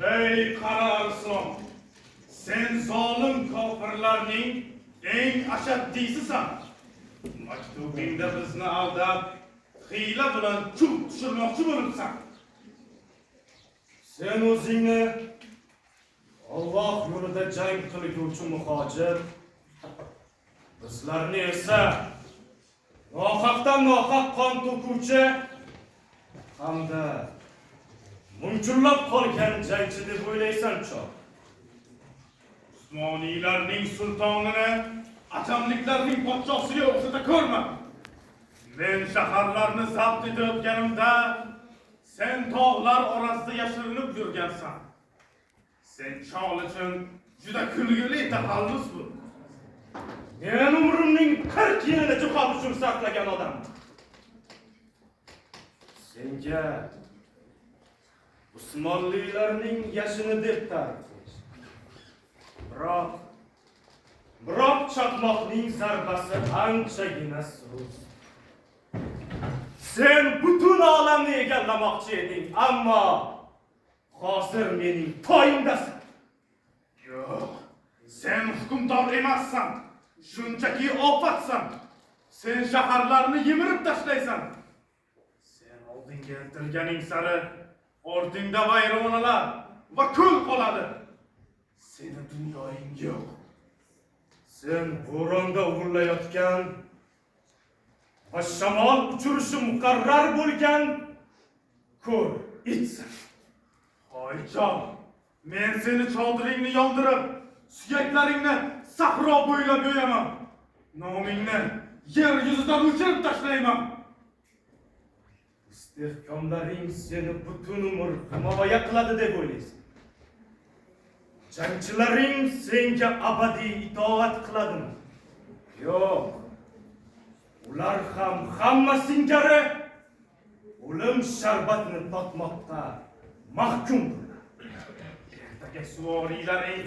Ey qara arslon, sen zolim kofirlarning eng ashaddiysisan. Maktubingda bizni aldab, hiyla bilan chuv tushirmoqchi bo'libsan. Sen o'zingni Alloh yo'lida jang qilguvchi muhojir, bizlarni esa nohaqdan nohaq qon to'kuvchi hamda munkullab qolgan jangchi deb o'ylaysan chog'. Usmoniylarning sultonini ajamliklarning podshosiga o'xshata ko'rma. Men shaharlarni zabt etayotganimda sen tog'lar orasida yashirinib yurgansan. Sen chol uchun juda kulgili taxallus bu. Men umrimning 40 yilini jihod uchun sarflagan odamman. Senga Usmonlilarning yashini deb ta'riflash. Biroq chaqmoqning zarbasi anchagina so'z. Sen butun olamni egallamoqchi eding, ammo hozir mening toyimdasan. Yo'q, sen hukmdor emassan, shunchaki ofatsan. Sen shaharlarni yemirib tashlaysan. Sen oldinga intilganing sari ortingda vayronalar va kul qoladi. Seni dunyoing yo'q. Sen bo'ronda uvillayotgan va shamol uchirishi muqarrar bo'lgan ko'r itsan. Hoy chol, men seni chodiringni yondirib, suyaklaringni sahro bo'ylab yo'yaman. Nomingni yer yuzidan o'chirib tashlayman. Istehkomlaring seni butun umr himoya qiladi deb o'ylaysan. Jangchilaring senga abadiy itoat qiladimi? Yo'q. Ular ham hamma singari o'lim sharbatini totmoqqa mahkumdirlar. Ertaga suvoriylaring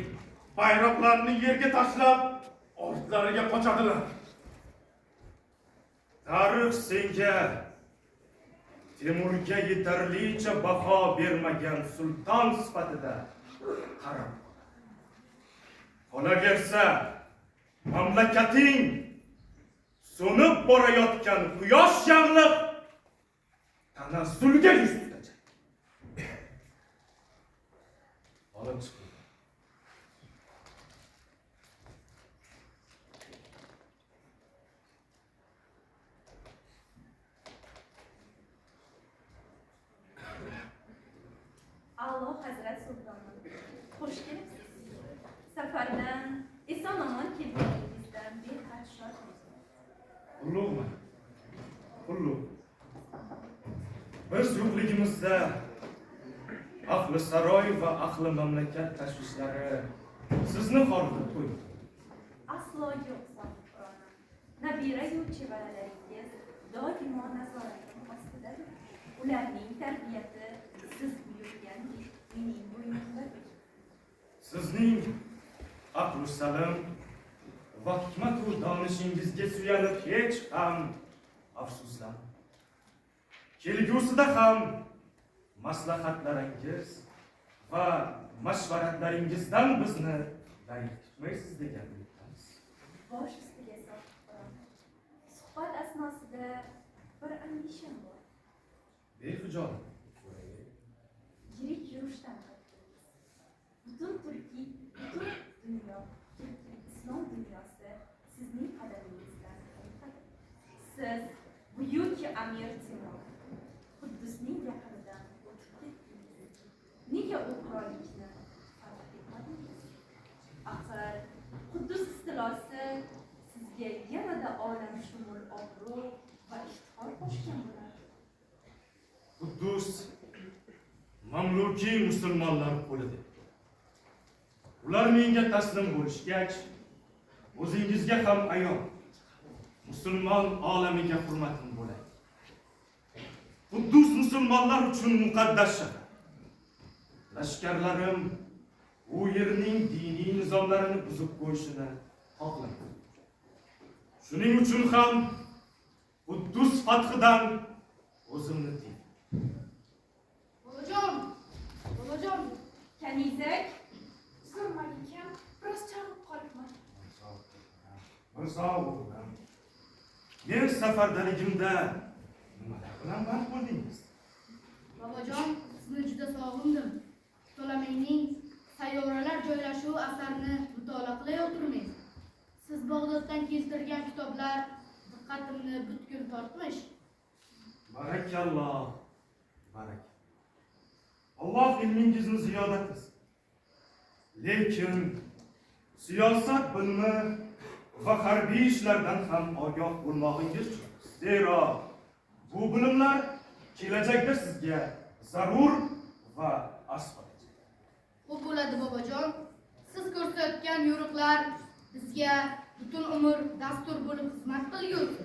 bayroqlarni yerga tashlab, ortlariga qochadilar. Tarix senga Temurga yetarlicha baho bermagan sulton sifatida qarab qoladi. Qolaversa, mamlakating so'nib borayotgan quyosh yanglig' tanazzulga yuz tutajak. Olib chiqing. Alloh Hazrat Sultonim, xush kelibsiz. Safardan eson-omon kelganingizdan behad shodmiz. Ulug'man. Ulug'. Biz yo'qligimizda ahli saroy va ahli mamlakat tashvishlari sizni horg'in qo'ydi. Aslo yo'q, sohibqironim. Nabira-yu chevaralaringiz doimo nazoratim ostidadir. Ularning tarbiyati siz buyurgandek mening bo'ynimdadir. Sizning aqlu salim va hikmatu donishingizga suyanib hech ham afsuslanmang. Kelgusida ham maslahatlaringiz va mashvaratlaringizdan bizni darig tutmaysiz degan umiddamiz. Bosh ustiga sohibqironim. Suhbat asnosida bir andisham bor. Behijolat. Yirik yurishdan qaytdingiz. Butun turkiy, butun dunyo, turkiy islom dunyosi sizning qadamingizdan ayqadi. Siz buyuk Amir Temur Quddusning yaqinidan o'tib ketdingiz. Nega u qirollikni fath etmadingiz? Axir Quddus istilosi sizga yanada olamshumul obro' va iftixor qo'shgan bo'lardi. Quddus mamlukiy musulmonlar qo'lida. Ular menga taslim bo'lishgach, o'zingizga ham ayon, musulmon olamiga hurmatim bo'ladi. Quddus musulmonlar uchun muqaddas shahar. Lashkarlarim u yerning diniy nizomlarini buzib qo'yishini xohlamaydi. Shuning uchun ham Quddus fathidan o'zimni tiydim. Bolajon, bolajon, Mirzo o'g'lim, men safardaligimda nimalar bilan band bo'ldingiz? Bobojon, sizni juda sog'indim. Ptolemeyning Sayyoralar joylashuvi asarini mutolaa qilayotirmen. Siz Bag'doddan keltirgan kitoblar diqqatimni butkul tortmish. Barakalloh, baraka. Alloh ilmingizni ziyoda qilsin. Lekin siyosat bilimi va harbiy ishlardan ham ogoh bo'lmog'ingiz joiz. Zero bu bilimlar kelajakda sizga zarur va asqot. Xo'p bo'ladi, bobojon. Siz ko'rsatgan yo'riqlar bizga butun umr dastur bo'lib xizmat qilguvchi.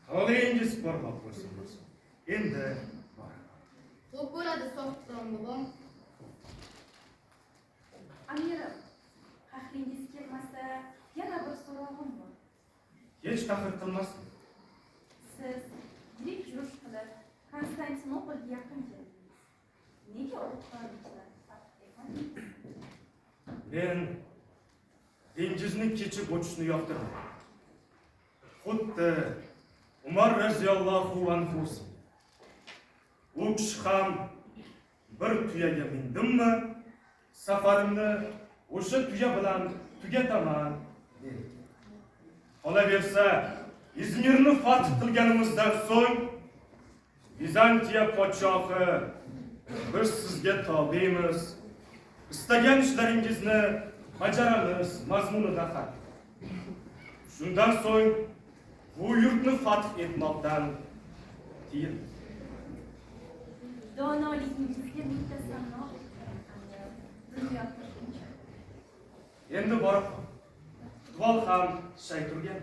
Tolingiz porloq bo'lsin, bo'lsin. Endi boraman. Xo'p bo'ladi, Sohibqiron bobom. Amirim, qahringiz kelmasa, yana bir so'rog'im bor. Hech qahr qilmasin. Siz yirik yurish qilib Konstantinopolga yaqin keldingiz. Nega u qirollikni fath etmadingiz? Men dengizni kechib o'tishni yoqtirmayman. Xuddi Umar roziyallohu anhu. U kishi ham bir tuyaga mindimmi, safarimni o'sha tuya bilan tugataman dedi. Qolaversa, Izmirni fath qilganimizdan so'ng Vizantiya podshohi biz sizga tobemiz, istagan ishlaringizni bajaramiz mazmunida xat. Shundan so'ng bu yurtni fath etmoqdan tiyildi. Donoligingizga mingta sanno, amirim. Dunyo tinch. Endi borib qol. Duol ham shay turgan.